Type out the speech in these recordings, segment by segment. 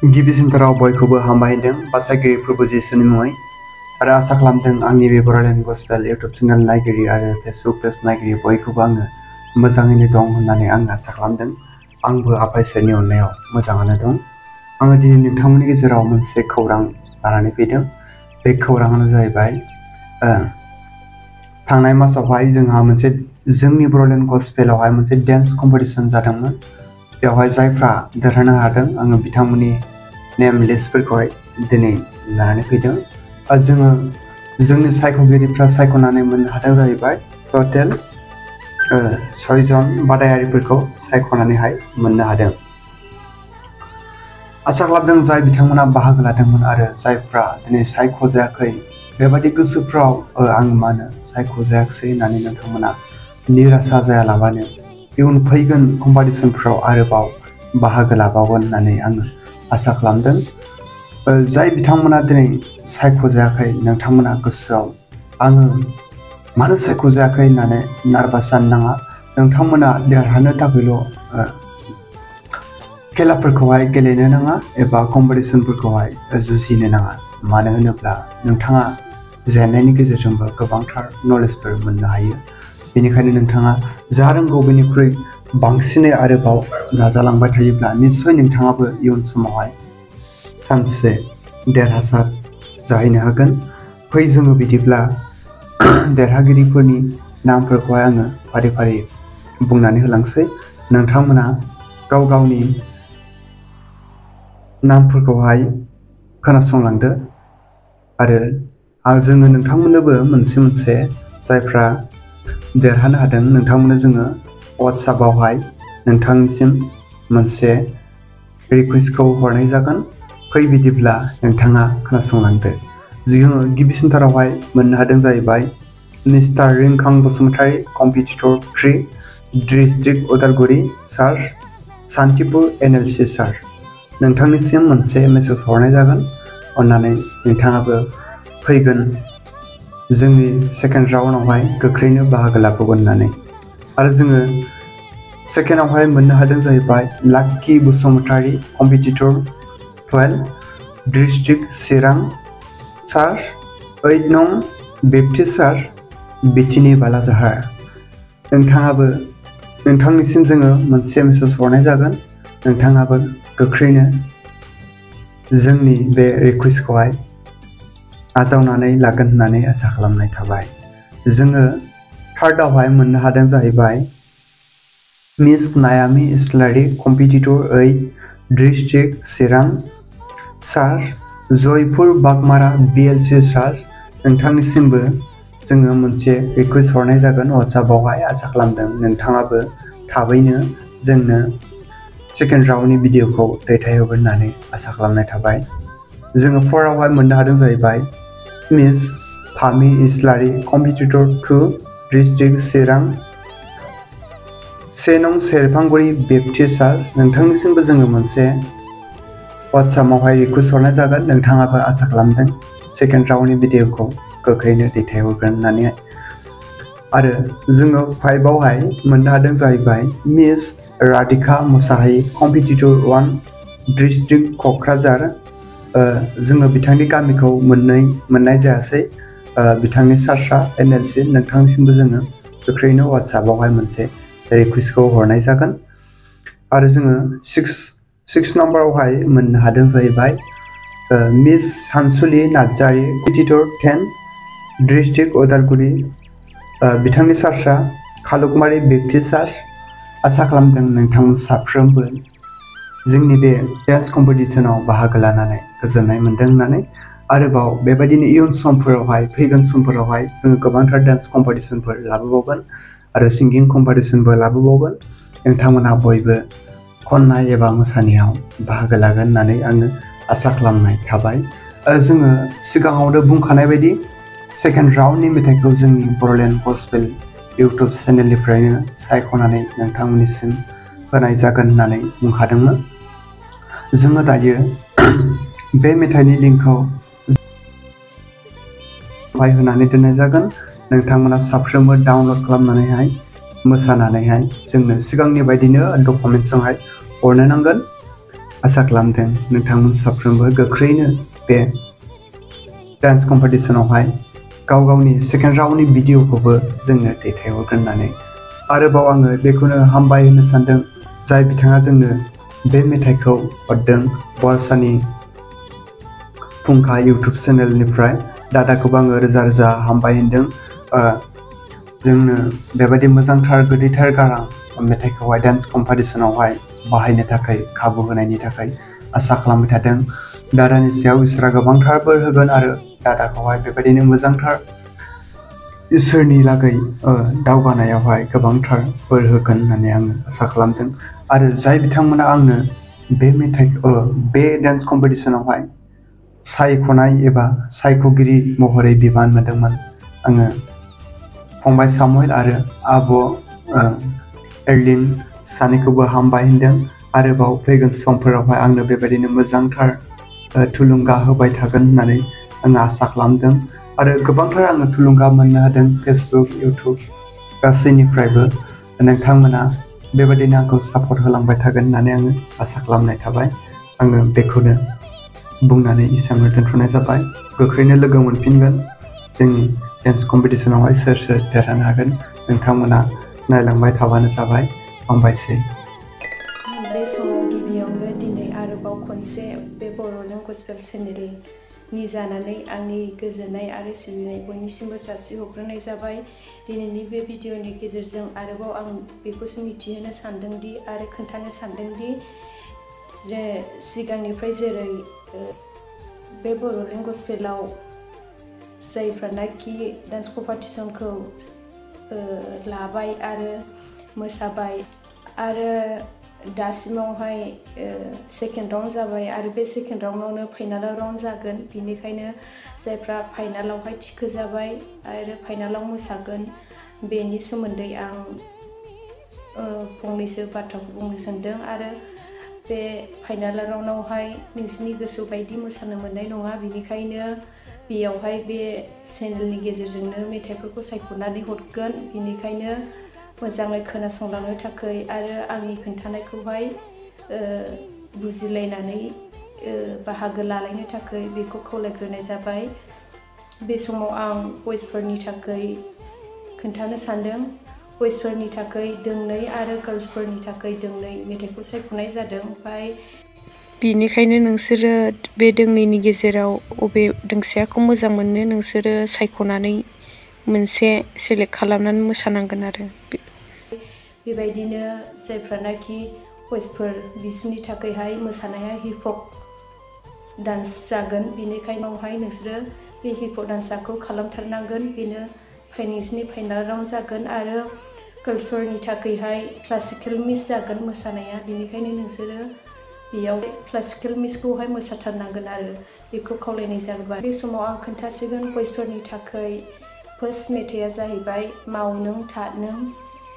गिबिसिनथाराव बयखौबो हामबायहोदों बासायगिरि प्रभु जिसुनि मुङै आरो आसा खालामदों आंनि बे बर'लेण्ड गस्पेल इउट्युब चेनेल नायगिरि आरो फेसबुक पेज नायगिरि बयखौबो आङो मोजाङैनो दं होननानै आं आसा खालामदों। आंबो आफा इसोरनि अननायाव मोजाङानो दं। आङो दिनै नोंथांमोननि गेजेराव मोनसे खौरां लानानै फैदों। बे खौराङानो जाहैबाय थांनाय मासावहाय जोंहा मोनसे जोंनि बर'लेण्ड गस्पेलावहाय मोनसे डान्स कम्पिटिशन जादोंमोन। बेवहाय जायफ्रा देरहानो हादों आङो बिथांमोननि नेम लिस्टफोरखौहाय दिनै लानानै फैदों। जोङो जोंनि सायख'गिरिफ्रा सायख'नानै मोननो हादों जाहैबाय टटेल 6 जन बादायारिफोरखौ सायख'नानैहाय मोननो हादों। आसा खालामदों जाय बिथांमोना बाहागो लादोंमोन आरो जायफ्रा दिनै सायख'जायाखै बेबायदि गोसोफ्राव आं मानो सायख'जायाखै होननानै नोंथांमोना निराशा जायालाबानो इयुन फैगोन कम्पिटिशनफ्राव आरोबाव बाहागो लाबावगोन होननानै आङो आसा खालामदों। जाय बिथांमोना दिनै सायख'जायाखै नोंथांमोना गोसोआव आङो मानो सायख'जायाखै होननानै नार्भास जानो नाङा। नोंथांमोना देरहानो थाखायल' खेलाफोरखौहाय गेलेनो नाङा एबा कम्पिटिशनफोरखौहाय जुजिनो नाङा। मानो होनोब्ला नोंथाङा जेननायनि गेजेरजोंबो गोबांथार नलेजफोर मोननो हायो। बेनिखायनो नोंथाङा जा रोंगौ बेनिख्रुइ बांसिनै आरोबाव नाजालांबाय थायोब्ला निस्सय नोंथाङाबो इयुन समावहाय सानसे देरहासार जाहैनो हागोन। फै जोङो बिदिब्ला देरहागिरिफोरनि नामफोरखौहाय आङो फारि फारि बुंनानै होलांसै। नोंथांमोना गाव गावनि नामफोरखौहाय खोनासंलांदो आरो जोङो नोंथांमोननोबो मोनसे जायफ्रा देरहानो हादों नोंथांमोननो जोङो वाट्सएपआवहाय नोंथांनिसिम मोनसे रिकुवेस्टखौ हरनाय जागोन। फै बिदिब्ला नोंथाङा खोनासंलांदो। जोङो गिबिसिनथारावहाय मोननो हादों जाहैबाय मिस्टार रिंखां बसुमतारी कम्पिटिटर 3 डिस्ट्रिक्ट उदालगुरि सार सान्तिपुर NLC सार। नोंथांनिसिम मोनसे मेसेज हरनाय जागोन। अन्नानै नोंथाङाबो फैगोन जोंनि सेकेन्ड राउन्डआवहाय गोख्रैनो बाहागो लाबावगोन होननानै। आरो जोङो सेकेन्डआवहाय मोननो हादों जाहैबाय लाक्की बसुमतारी कम्पिटिटर 12 डिस्ट्रिक्ट चिरां सार 8 नं बेप्टिस्ट सार बिटिनि बालाजाहार। नोंथाङाबो नोंथांनिसिम जोङो मोनसे मेसेज हरनाय जागोन। नोंथाङाबो गोख्रैनो जोंनि बे रिकुवेस्टखौहाय आजावनानै लागोन होननानै आसा खालामनाय थाबाय। जोङो थार्डआवहाय मोननो हादों जाहैबाय मिस नायामी इस्लारि कम्पिटिटर 8 डिस्ट्रिक्ट चिरां सार जयपुर बागमारा BLC सार। नोंथांनिसिमबो जोङो मोनसे रिकुवेस्ट हरनाय जागोन वाट्सएपआवहाय। आसा खालामदों नोंथाङाबो थाबैनो जोंनो सेकेन्ड राउन्डनि भिडिअखौ दैथायहरगोन होननानै आसा खालामनाय थाबाय। जोङो 4आवहाय मोननो हादों जाहैबाय मिस फामि इस्लारि कम्पिटिटर 2 डिस्ट्रिक्ट चिरां 1 नं सेरफांगुरि बेप्टिस्ट सार। नोंथांनिसिमबो जोङो मोनसे वाट्सएपआवहाय रिकुवेस्ट हरनाय जागोन। नोंथाङाबो आसा खालामदों सेकेन्ड राउन्डनि भिडिअखौ गोख्रैनो दैथायहरगोन होननानै। आरो जोङो 5आवहाय मोननो हादों जाहैबाय miss Radhika Musahary competitor 1 district Kokrajhar. जोङो बिथांनि गामिखौ मोननाय जायासै। बिथांनि सारसा NLC। नोंथांनिसिमबो जोङो गोख्रैनो वाट्सएपआवहाय मोनसे रिकुवेस्टखौ हरनाय जागोन। आरो जोङो 6 नाम्बारावहाय मोननो हादों जाहैबाय मिस सानसुलि नार्जारि कम्पिटिटर 10 डिस्ट्रिक्ट उदालगुरि। बिथांनि सारसा खालुकमारि बेप्टिस्ट सार। आसा खालामदों नोंथांमोन साफ्रोमबो जोंनि बे डान्स कम्पिटिशनाव बाहागो लानानै गोजोननाय मोन्दों होननानै। आरोबाव बेबायदिनो इयुन समफोरावहाय फैगोन समफोरावहाय जोङो गोबांथार डान्स कम्पिटिशनफोर लाबोबावगोन आरो सिंगिं कम्पिटिशनबो लाबोबावगोन। नोंथांमोना बयबो खननाय एबा मोसानायाव बाहागो लागोन होननानै आङो आसा खालामनाय थाबाय। जोङो सिगाङावनो बुंखानाय बायदि सेकेन्ड राउन्डनि मेथाइखौ जोंनि बर'लेण्ड गस्पेल इउट्युब चेनेलनिफ्रायनो सायख'नानै नोंथांमोननिसिम होनाय जागोन होननानै बुंखादोंमोन। जोङो दायो बे मेथाइनि लिंकखौ होनानै दोननाय जागोन। नोंथांमोना साफ्रोमबो डाउनलड खालामनानैहाय मोसानानैहाय जोंनो सिगांनि बायदिनो डकुमेन्टसजोंहाय हरनो नांगोन। आसा खालामदों नोंथांमोन साफ्रोमबो गोख्रैनो बे डान्स कम्पिटिशनावहाय गाव गावनि सेकेन्ड राउन्डनि भिडिअखौबो जोंनो दैथायहरगोन होननानै आरोबाव आङो बेखौनो हामबाय होनो सानदों जाय बिथाङा जोंनो बे मेथाइखौ हरदों बरसानि फुंखा इउटुब चेनेलनिफ्राय दादाखौबो आङो रोजा रोजा हामबाय होनदों जोंनो बेबायदि मोजांथार गोदैथार गारां मेथाइखौहाय डान्स कम्पिटिशनावहाय बाहायनो थाखाय खाबु होनायनि थाखाय आसा खालामबाय थादों दादानि सायाव इसोरा गोबांथार बोर होगोन आरो दादाखौहाय बेबायदिनो मोजांथार इसोरनि लागै दावगानायावहाय गोबांथार बोर होगोन होननानै आङो आसा खालामदों आरो जाय बिथांमोना आंनो बे डान्स कम्पिटिशनावहाय सायख'नाय एबा सायख'गिरि महरै बिबान मोनदोंमोन आङो फंबाय सामुएल आरो आब' एर्लिन सानैखौबो हामबाय होनदों आरोबाव फैगोन समफोरावहाय आंनो बेबायदिनो मोजांथार थुलुंगा होबाय थागोन होननानै आङो आसा खालामदों आरो गोबांथार आङो थुलुंगा मोननो हादों फेसबुक इउटुब गासैनिफ्रायबो नोंथांमोना बेबायदिनो आंखौ सापर्ट होलांबाय थागोन होननानै आङो आसा खालामनाय थाबाय आङो बेखौनो बुंनानै एसेयावनो दोनथ'नाय जाबाय गोख्रैनो लोगो मोनफिनगोन जोंनि डान्स कम्पिटिशनावहाय सोर सोर देरहानो हागोन नोंथांमोना नायलांबाय थाबानो जाबाय हामबायसै बे समाव गिबियावनो दिनै आरोबाव खनसे बे बर'नि गस्पेल चेनेलनि जानानै आंनि गोजोननाय आरो सिबिनाय बयनिसिमबो जासिहरग्रोनाय जाबाय दिनैनि बे भिडिअनि गेजेरजों आरोबाव आं बेखौसो मिथिहोनो सानदोंदि आरो खोन्थानो सानदोंदि सिगांनिफ्राय जेरै बे बर'नि गस्पेलाव जायफ्रानाखि डान्स कम्पिटिशनखौ लाबाय आरो मोसाबाय आरो दासिमावहाय सेकेन्ड राउन्ड जाबाय आरो बे सेकेन्ड राउन्डआवनो फाइनाल राउन्ड जागोन बेनिखायनो जायफ्रा फाइनालावहाय थिखो जाबाय आरो फाइनालाव मोसागोन बेनि सोमोन्दै आं फंनैसो बाथ्राखौ बुंनो सानदों आरो बे फाइनाल राउन्डआवहाय नोंसिनि गोसो बायदि मोसानो मोननाय नङा बेनिखायनो बेयावहाय बे चेनेलनि गेजेरजोंनो मेथाइफोरखौ सायख'नानै हरगोन बेनिखायनो मोजाङै खोनासंलांनो थाखाय आरो आंनि खोन्थानायखौहाय बुजिलायनानै बाहागो लालायनो थाखाय बेखौ खावलायग्रोनाय जाबाय बे समाव आं बयसफोरनि थाखाय खोन्थानो सानदों बयसफोरनि थाखाय दोंनै आरो गार्ल्सफोरनि थाखाय दोंनै मेथाइखौ सायख'नाय जादों ओमफ्राय बिनिखायनो नोंसोरो बे दोंनैनि गेजेराव अबे दोंसेयाखौ मोजां मोनो नोंसोरो सायख'नानै मोनसे सेलेक्ट खालामनानै मोसानांगोन आरो बेबायदिनो जायफ्रानाखि बयसफोर बिसोरनि थाखायहाय मोसानाया हिप हप डान्स जागोन बेनिखायनोहाय नोंसोरो बे हिप हप डान्सखौ खालामथारनांगोन बेनो नोंसिनि फाइनाल राउन्ड जागोन आरो गार्ल्सफोरनि थाखायहाय क्लासिकेल मिस जागोन मोसानाया बेनिखायनो नोंसोरो बेयाव क्लासिकेल मिसखौहाय मोसाथारनांगोन आरो बेखौ खावलायनाय जाबाय बे समाव आं खोन्थासिगोन बयसफोरनि थाखाय फार्स्ट मेथाइया जाहैबाय नों थां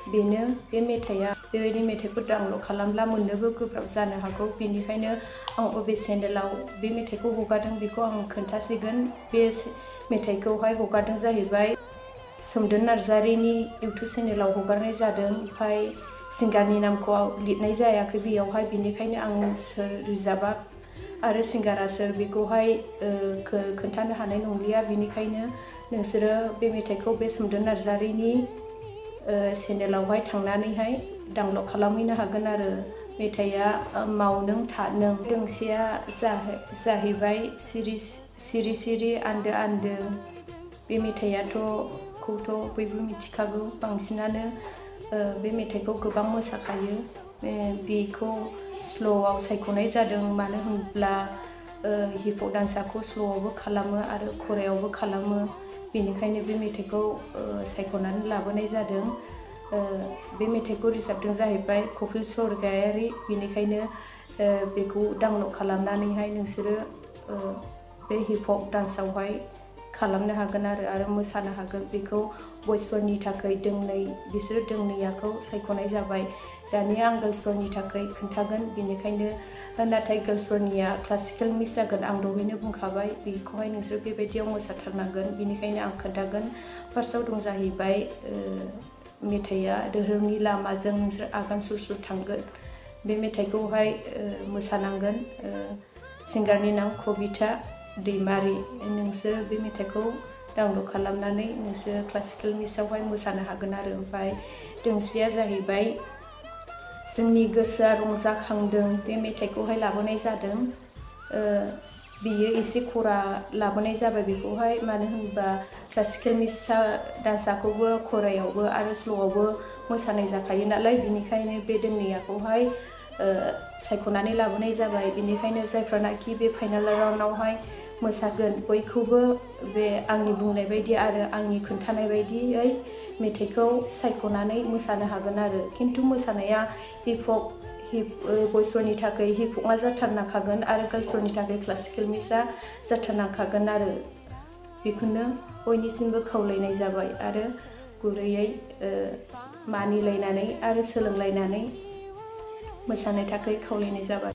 बेनो बे मेथाइया बेबायदि मेथाइखौ डाउनलड खालामब्ला मोननोबो गोब्राब जानो हागौ बेनिखायनो आं अबे चेनेलाव बे मेथाइखौ हगारदों बेखौ आं खोन्थासिगोन बे मेथाइखौहाय हगारदों जाहैबाय सोमदोन नार्जारिनि इउटुब चेनेलाव हगारनाय जादों ओमफ्राय सिंगारनि नामखौ लिरनाय जायाखै बेयावहाय बेनिखायनो आं सोर रोजाबा आरो सिंगारा सोर बेखौहाय खोन्थानो हानाय नंलिया बेनिखायनो नोंसोरो बे मेथाइखौ बे सोमदोन नार्जारिनि चेनेलावहाय थांनानैहाय डाउनलड खालामहैनो हागोन आरो मेथाइया नों थां दोंसेया जाहैबाय सिरि सिरि आन्दो आन्दो बे मेथाइखौथ' बयबो मिथिखागौ बांसिनानो बे मेथाइखौ गोबां मोसाखायो बेखौ स्ल'आव सायख'नाय जादों मानो होनब्ला हिप हप डान्सखौ स्ल'आवबो खालामो आरो खरायावबो खालामो बेनिखायनो बे मेथाइखौ सायख'नानै लाबोनाय जादों बे मेथाइखौ रोजाबदों जाहैबाय कपिल स्वर्गियारि बेनिखायनो बेखौ डाउनलड खालामनानैहाय नोंसोरो बे हिप हप डान्सआवहाय खालामनो हागोन आरो मोसानो हागोन बेखौ बयसफोरनि थाखाय दोंनै बिसोर दोंनैयाखौ सायख'नाय जाबाय दानिया आं गार्ल्सफोरनि थाखाय खोन्थागोन बेनिखायनो नाथाय गार्ल्सफोरनिया क्लासिकेल मिस जागोन आं दहायनो बुंखाबाय बेखौहाय नोंसोर बेबायदियाव मोसाथारनांगोन बेनिखायनो आं खोन्थागोन फार्स्टआव दं जाहैबाय मेथाइया धोरोमनि लामाजों नोंसोर आगान सुर सुर थांगोन बे मेथाइखौहाय मोसानांगोन। सिंगारनि नाम कबिता दैमारि। नोंसोर बे मेथाइखौ डाउनलड खालामनानै नोंसोर क्लासिकेल मिसआवहाय मोसानो हागोन आरो। ओमफ्राय दोंसेया जाहैबाय जोंनि गोसोआ रंजाखांदों। बे मेथाइखौहाय लाबोनाय जादों। बियो एसे खरा लाबोनाय जाबाय बेखौहाय, मानो होनोबा क्लासिकेल मिसआ डान्सखौबो खरायावबो आरो स्ल'आवबो मोसानाय जाखायो नालाय, बिनिखायनो बे दोंनैयाखौहाय सायख'नानै लाबोनाय जाबाय। बिनिखायनो जायफ्रानाखि बे फाइनाल राउन्डआवहाय मोसागोन बयखौबो बे आंनि बुंनाय बायदि आरो आंनि खोन्थानाय बायदियै मेथाइखौ सायख'नानै मोसानो हागोन आरो। खिन्थु मोसानाया बयसफोरनि थाखाय हिप हपआ जाथारनांखागोन आरो गार्लसफोरनि थाखाय क्लासिकेल मिसआ जाथारनांखागोन आरो। बेखौनो बयनिसिमबो खावलायनाय जाबाय आरो गुरैयै मानिलायनानै आरो सोलोंलायनानै मोसानो थाखाय खावलायनाय जाबाय।